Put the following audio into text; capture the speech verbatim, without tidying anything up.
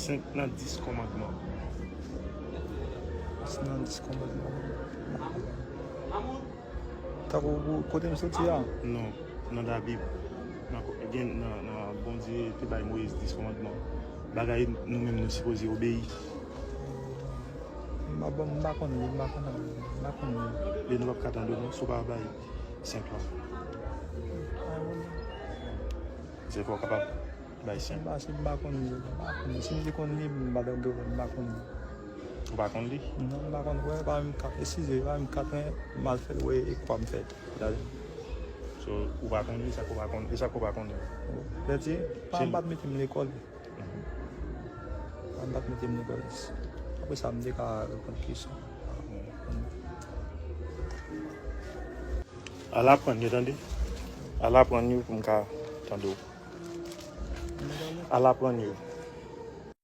Senk nan dis kòmandman. Senk nan dis kòmandman. Tankou kote m soti a? Non, nan Labib. Nan, gen, nan, nan Bondye te bay Moyiz dis kòmandman. Bagay nou menm nou sipoze obeyi. M pa, m pa konn li, m pa konn, m pa konn li. Lè nou p ap ka tande nou, si w pa bay senk lan. Se fò w kapab bay senk. M pa, si m pa konn li, m pa konn li. Si m te konn li, m pa t ap dwe, m pa konn li. Ou pa konn li? Non, m pa konn, wè, pa menm kat. Eskize, pa menm kat, men m al fè l, wè, e kwa m fè. Gade. So, ou pa konn li, sa k ou pa konn, e sa k ou pa konn li? Pèdi, pa m pa t mete m lekòl. Pa m pa t mete m lekòl. Apre sa, m te ka reponn kesyon. Al aprann yo, tande. Al aprann yo pou m ka tande w. Al aprann yo.